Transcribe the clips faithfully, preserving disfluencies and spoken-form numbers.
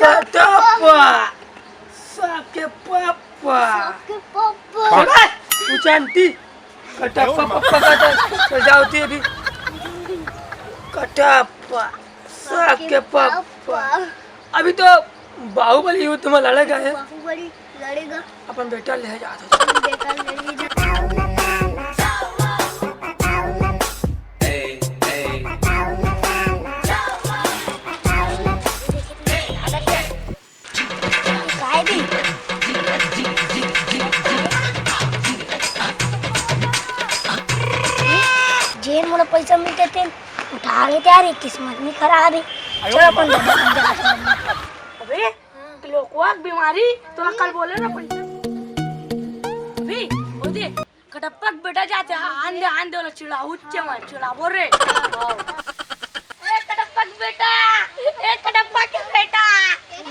कटप्पा, सबके पप्पा। सबके पप्पा। अबे, उचंती, कटप्पा पप्पा का तो सजा होती है अभी। कटप्पा, सबके पप्पा। अभी तो बाहुबली युद्ध में लड़ेगा है। बाहुबली लड़ेगा। अपन बेटा ले जात हो। अपन बेटा ले जात। काय दी? जेन मोला पैसा मिलते तेन उठा लेते यार, ये किस्मत नहीं खराब है। चल अपन दादा के जात हन। अबे, लोकवा के बीमारी, तोला कल बोले ना पैसा। अबे, ओ दे, कटप्पा के बेटा जाते, आन दे, आन दे, ओला चिढ़ाऊ, चे मत चिढ़ाबो रे। ए कटप्पा के बेटा, ए कटप्पा के बेटा।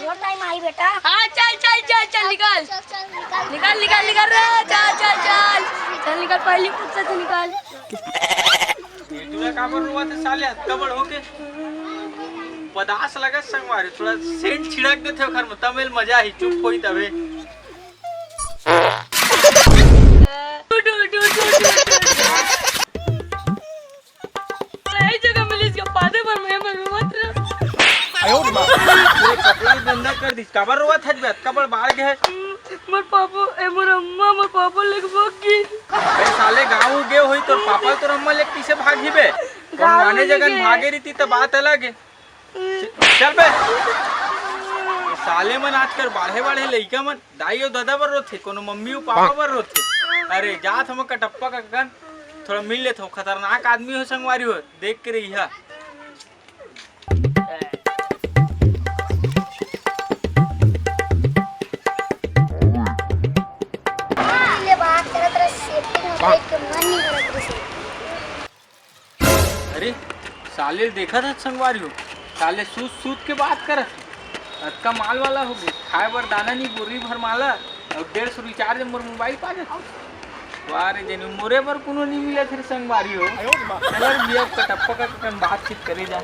यो टाइम आई बेटा। हाँ, चल, चल, चल, चल, निकल। चल, चल, निकल। निकल, निकल, निकल रे, चल, चल, चल। चल, निकल, पहली फुर्सत से निकल। ये टूरा काबर रोवत हे साले, हत्ता बड़ होके? पदास लगा संगवारी, थोड़ा सेंट छिड़क देथे ओखर में, तब एल मजा ही, चुप होई तबे। सही जगह मिलिस के पादे बर मैं, मैं रोवत रह। आयो रे बाप। पूरे कपड़ा गंदा कर दिस। काबर रोवत हस बे? अतका बड़ बाढ़ गे हे। मोर पापा, ए मोर अम्मा, मोर पापा लेके भाग गे। बे साले, गाँव गे होही तोर पापा, तोर अम्मा लेके कइसे भागही बे? कोनो गाँव आने जगह भागे रहिती त बात अलग हे। चल बे। साले मन आजकल बाढ़े बाढ़े लइका मन दाई अउ ददा बर रोथे, कोनो मम्मी अउ पापा बर रोथे। अरे जात हम कटप्पा कका कन, थोड़ा मिल लेथव, खतरनाक आदमी हो संगवारी हो, देख के रहिहा। ले बात करत रहे, सेटिंग में बैठ के मन नहीं करत रहे। अरे, साले ल देखत हस संगवारी हो, साले सूत सूत के बात करत हे। अतका माल वाला हो गे, खाए बर दाना नहीं, बोरी भर माला, अउ डेढ़ सौ रिचार्ज मोर मोबाइल पा जाथे। वाह रे जेनू, मोरे बर कोनो नहीं मिलत हे रे संगवारी हो। चल रे भैया, कटप्पा का कन बातचीत करे जा।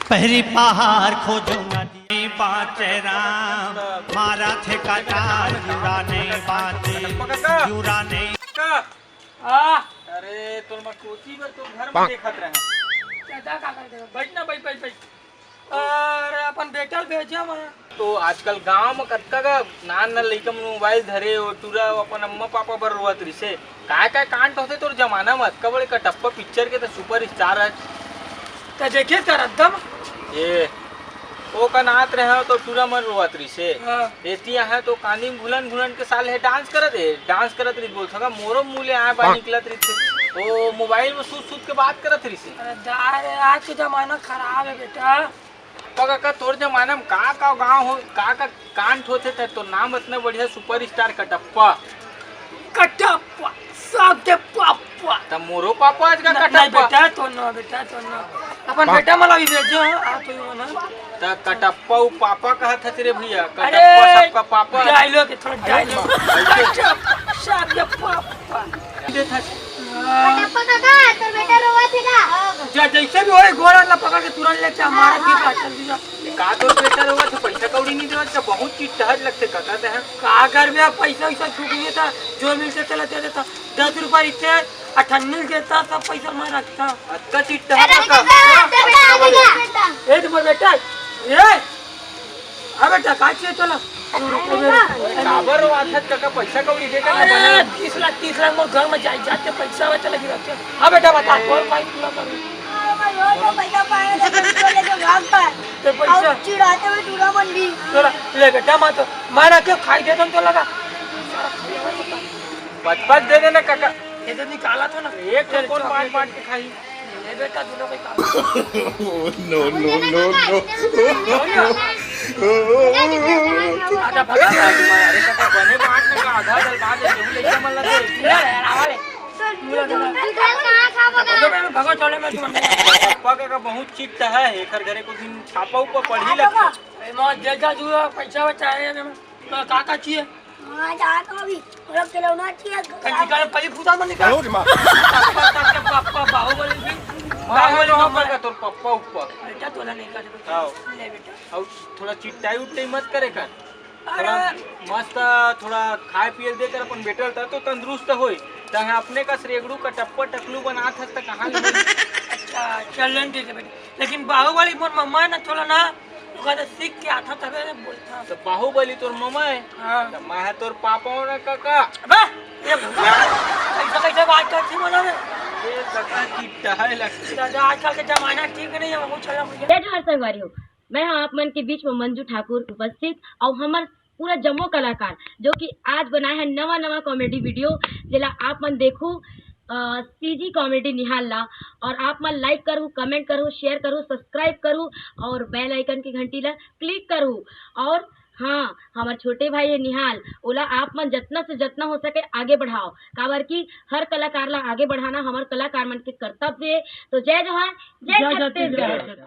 पहली पहाड़ खोजूंगा नहीं बाचे राम, मारा थे कटार, जुड़ा नहीं बाचे, जुड़ा नहीं। का? आ? अरे, तोर मैं कोची बर तोर घर में देखत रहे। दादा का कर दे? बैठ ना, बैठ, बैठ, बैठ। अरे, अपन बेटा ल भेजा मैं। तो आजकल गांव में कतका का नान नान लइका मन मोबाइल धरे हो, टूरा अपन अम्मा पापा बर रोवत रिसे। काय काय कांड होथे तोर जमाना में, अतका बड़े कटप्पा पिक्चर के तो सुपर स्टार है। त देखे कर एकदम। ए, ओ कनात रहे हो तो टूरा मन रोवत रिसे। हाँ। एती आहे तो कानी में घुलन घुलन के साले डांस करत हे, डांस करत रहिस बोलत हगा, मोरो मुंह ले आए बाय निकलत रहिथे। ओ मोबाइल में सूत सूत के बात करत रहिसे। अरे दाई रे, आज के जमाना खराब है बेटा। पका का तोर जमाना में का का गाँव हो, का का कांड होथे त तोर नाम अतना बढ़िया सुपरस्टार कटप्पा। कटप्पा, सबके पापा। त मोरो पापा आज का न-, नहीं कटप्पा। बेटा, तो ना, बेटा, तो ना। अपन हाँ। बेटा मला भी भेजो, हाँ, आप ही मना। त कटप्पा उ पापा कहत हस रे भैया, अरे, कटप्पा सबका पापा। डायलॉग है, थोड़ा डायलॉग। अच्छा। कटप्पा, सबके पापा। देत हस। हाँ। कटप्पा काका, तोर बेटा रोवत हे का? जा, जैसे भी होए, गोड़ ला पकड़ के तुरंत ले चल, मारा फिर का, चल दिया। का तोर बेटा रोवत हे, पैसा कौड़ी नहीं देवत का? बहुत चिट्टहर लगथे काका ते हैं। का करबे, अब पैसा वैसा छूट गया था, जो मिलते चला दे देता। दस रुपया इतने अठन्नी देता, सब पैसा मैं रखता। अतका चिट्टहर अरे, काका। बेटा, बेटा, बेटा। ए, तुम्हारा बेटा, ए, हाँ बेटा, का चाहिए तोला? काबर रोवत हस काका, पैसा कौड़ी दे के ना अरे, बने। तीस लाख, तीस लाख मोर घर में जायदाद के पैसा बचा लगी रहते। हाँ बेटा, बता, कौन भाई पूरा करूँ? हाँ, भाई, वो तो पैसा पाए, तो पैसा लेके भाग पाए। तो पैसा? और चिढ़ाते हुए टूरा बन गई। तोला, ले बेटा, मैं तो, मैं ना क्यों खाई देता हूँ तोला का। बचपन दे देना काका। ये तो निकाला था ना। एक तो कौन बांट बांट के खाई? ले बेटा, दोनों को काम। No, no, no, no। आधा भगा दे। अरे काका, बने बांट में का आधा दल बांट दे, तुम लेके मन लगे। ले, ले, आवा ले। निकल, कहाँ खा बगा? तो मैं भगा चले, मैं तुम्हें। पापा का, का बहुत चिट्ट है, एकर घरे कुछ दिन छापा ऊपर पढ़ी लगता। ए, माँ, दे जा, जो पैसा बचा है, तो का, का चाहिए? हाँ, जा तो अभी, थोड़ा खिलौना चाहिए। कल निकाल, पहले फूटा मत निकाल। अरे माँ। पापा, पापा, पापा, बाहुबली भी। बाहुबली नंबर का तोर पप्पा उप्पा। बेटा तोला नहीं कर। हाँ। ले बेटा। अउ थोड़ा चिट्टाई उट्टाई मत करे कर। अरे। थोड़ा मस्त, थोड़ा खाए पिए दे कर अपन बेटल त तो तंदुरुस्त होई। तहे अपने कस रेगड़ू का टप्पा टकलू बनात हस त कहाँ ले होई? अच्छा, चल ठीक है बेटा। लेकिन बाहुबली मोर मम्मा है ना, थोड़ा ना, ओकर से सीख के आता तबे बोलता। तो बाहुबली तोर मम्मा है? हाँ। तो मैं है तोर पापा हूँ ना काका। अबे, ये भगवान, कैसा कैसा बात करती बोला रे? ये काका चिट्टा है लगता। दादा, आजकल के जमाना ठीक नहीं है, वो चला भैया। जय जोहार संगवारी हो, मैं हूँ आप मन के बीच में मंजू ठाकुर उपस्थित और हमर पूरा जम्मो कलाकार जो कि आज बनाए हैं नवा नवा कॉमेडी वीडियो, जेला आप मन देखू सीजी कॉमेडी निहाल ला। और आप मन लाइक करू, कमेंट करू, शेयर करू, सब्सक्राइब करू और बेल आइकन की घंटी ला क्लिक करू। और हाँ, हमार छोटे भाई है निहाल, ओला आप मन जतना से जतना हो सके आगे बढ़ाओ, काबर कि हर कलाकार ला आगे बढ़ाना हमार कलाकार मन के कर्तव्य है। तो जय जोहार, जय जय छत्तीसगढ़। छत्तीसगढ़।